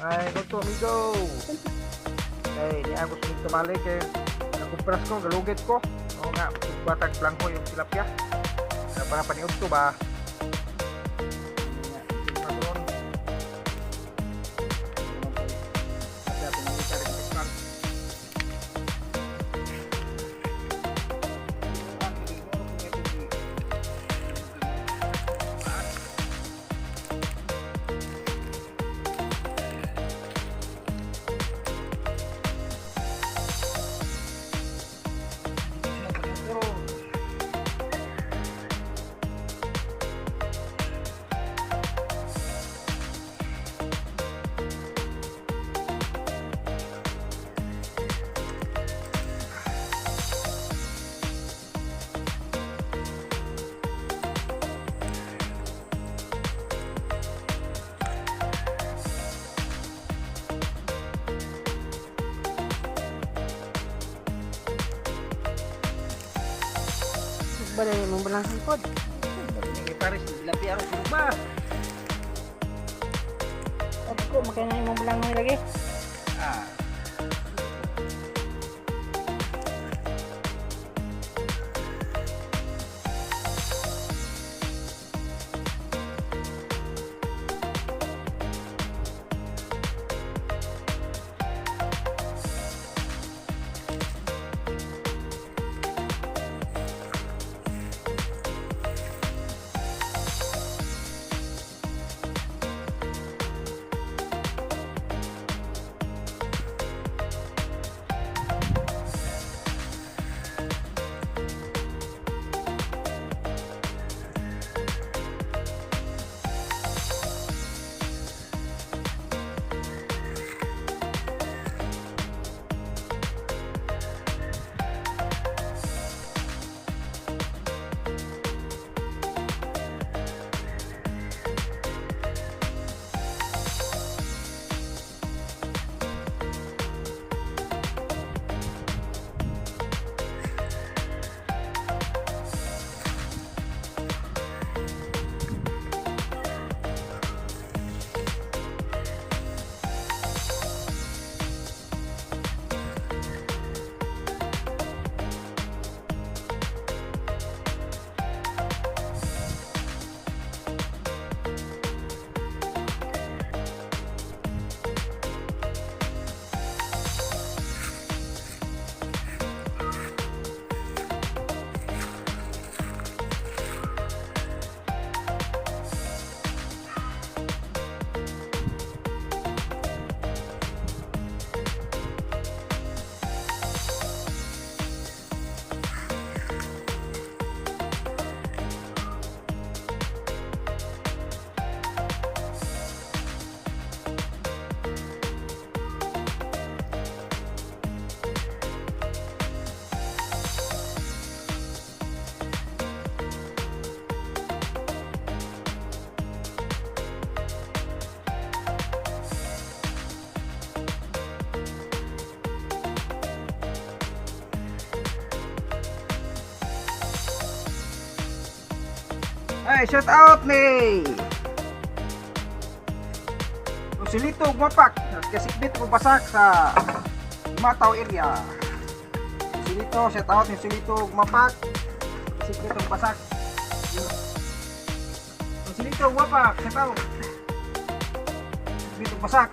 Ay, go amigo. Kay niya ako sa tumali kay nakumpras ko, galugit ko. Oo nga, batag blanco yung tilapia. Kaya para paniud to ba? Balay mo balang sangkod. Paris, tilapia ro ba? Sabi ko, makina imong balang mo lagi. Ah. Ay, shout out ni Rosilito Gumapak, kasikbit ko basak sa Mataw area. Rosilito, shout out ni Rosilito Gumapak, kasikbit ko basak. Rosilito Gumapak, shout out. Kasikbit ko basak.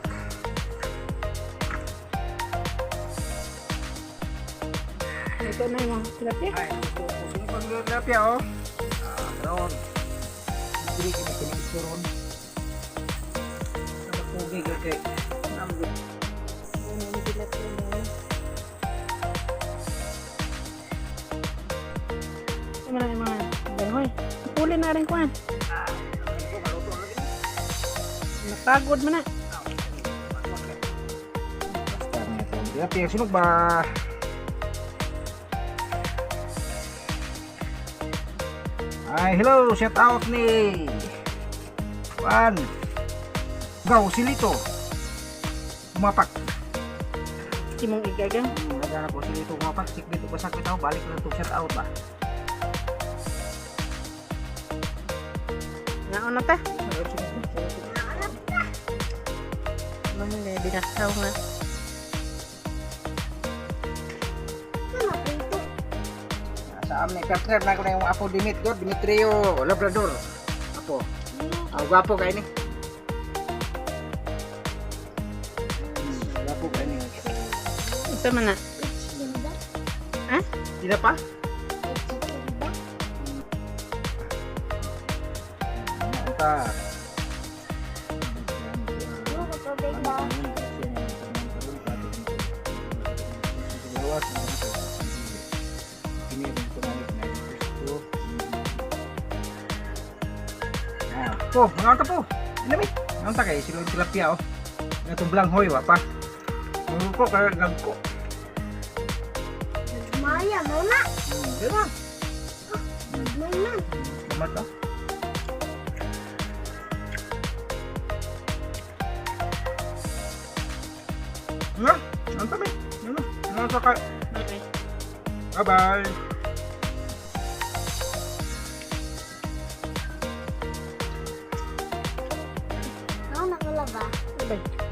Ito na yung mga tilapia. Ay, ito po sino pang tilapia oh. Ah, karon. Dili kini kini ron. Nakapugi kay Ano yung tilapia na. Ito na yung mga balanghoy. Puli na rin kuan. Napagod man na. Tilapia sinog ba? Ay, hello, shout out ni Juan Gaw Silito Umapak. Imong igagang. Nagana ko Silito umapak, sikbit basak bitaw, balik na itong shout out ba. Naon na ta. Mga binakaw nga. Ano, prito? Sa amin, partner na ko na yung apo Dimit, God, Dimitrio Labrador. Apo. Ah, gwapo kayo ni. Gwapo kayo ni. Ito man na. Chicken ba? Ha? Sila pa? Chicken ba? Ta. Ano, tubig ba? Po, mga ta po. Inami. Ang ta kay sila tilapia oh. Nga itong blanghoy wa pa. Mga ko kay gagko. Maya, muna. Diba? May man. Salamat ah. Nga, ang tabi. Ano? Ano sa kay? Okay. Bye-bye. Ako nakalaba. Bye.